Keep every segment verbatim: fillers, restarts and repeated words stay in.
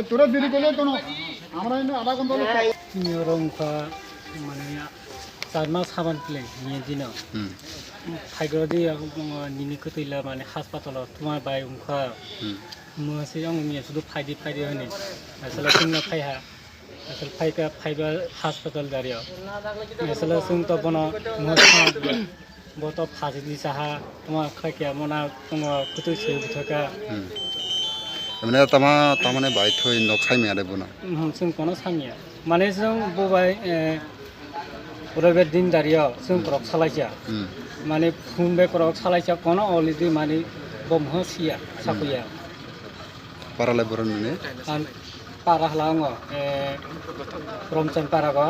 তোরা দেরি করলে কেন? আমরা এনে আধা ঘন্টা হলো। Tini oro wngkha, mane, char mas haban pile, nini dino. Hmm. Phaigordi, nini kwtwila, mane, hospital o tuma bai wngkha. Hmm. Mwswi ang niya sudu phaidi, phaidi hwnwi. Asala chwngno phaiha. Asal phaika, phaiba hospital dario. Asala chwng to bono mwswi. Bo to phasidi saha, tongma khlai khe mona tongo, kwtwi se bwthaka. Hmm. Mane tama, tamani bai thoi nok sai maya de bono. Hmm, chwng kono samya. Mane chwng bo bai, eh, Roibar din dario, chwng korok salaisa. Hmm. Mane phone bai korok salaisa, kono already mane bo moho siya, Hmm. sakuya. Para lai borok nini? An para hala ngo, eh, Romchon para go.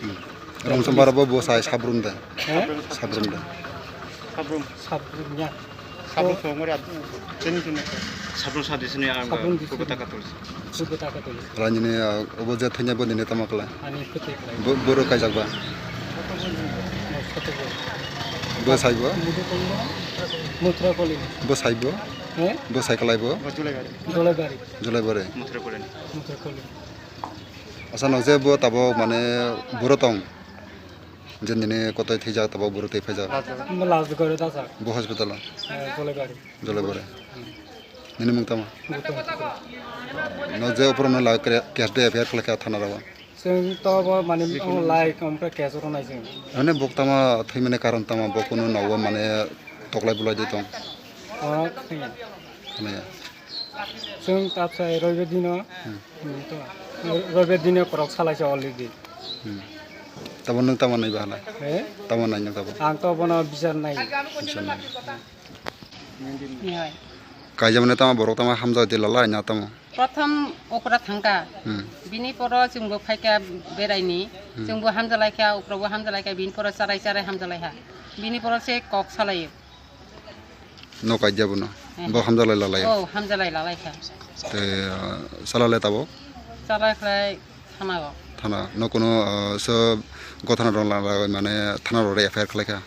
Hmm. Romchon para bo bwsai Sabrum de. He? Sabrum de. Sabrum. Sabrum ya. Sabrum Oh. songori ad-, chini chini. Sabrum sadi sini ang Sabrum di Kubota sini. Katol. Kubota Katol. Ala nini, ah, obo je thanya bo nini tamo kala. Ani kwtwi khlai. Bo, boro kaijak ba. Soto bo. Bwsai bo? Mutrapoli. Bwsai bo? He? Bwsai kalai bo? Jolaibari. Jolaibari. Jolaibari. Mutrapoli. Mutrapoli. Asa no je bo tabok mane buro tong. Je nini kotoi thwijak tabok buro tei phaijak. Mo last gore dasa. Bo hospital o? Eh, Jolaibari. Jolaibari. Hmm. Nini mung tamo? Gautam Tripura. No je opor no la kre-, case de F I R khlai kha thana rao. Chwng to bo mane lai ompre case oro nai chwng. Mane bok tamo thwi mane karon tamo bo kuno nogo mane toklai bulai de tong. Oro khwna. Khwna ya. Chwng tapsai Roibar dino. Hmm. Hmm, to. Roibar dino korok salaisa already. Hmm. Tamo nwng tamo nai bahala? Eh? Tamo nai nwng tabo? Ang to bono bichar nai. Bichar nai. Nihai. Kaijamani tamo borok tamo hamjak di lalai na tamo? Prothom okra thangka. Hmm. Bini poro chwngbo phaika beraini. Hmm. Chwngbo hamjalaikha, okrobo hamjalaikha, bini poro charai charai hamjalaiha. Bini poro se kok salaio. No kaijabo no. Eh. Bo hamjalai lalai. Oh, hamjalai lalai kha. Te, ah, salale tabo? Salai khlai thana go. Thana. No kuno, ah, so gothana rong lalai mane thana rore F I R khlai kha.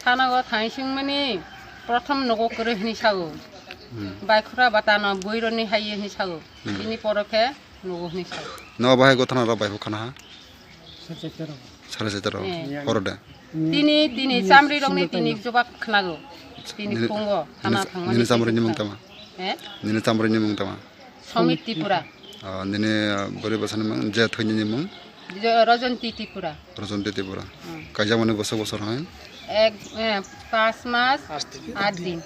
Thana go thaising mani prothom nogo kore hini sago. Hmm. Bai khura bata no bui roni hai hini sago. Hmm. Bini poro khe nogo hini sago. No bahai gothana rok bai khana ha? Sare chaita rok. Sare chaita rok. Eh. Horo de. Tini, tini chamri rokni tini jobab khnago. Tini Nini, phungo, nini, hana phangmani nini chamri ni mung tama? Eh? Nini chamri ni mung tama? Somit Tripura. Ah, nini, ah, bwrwi bwsani mung, je thwini ni mung? Je Rajanti Tripura. Rajanti Tripura. Hmm. Kaijakmani bwswk bwswk hai? Ek, eh, panch mas, aat din.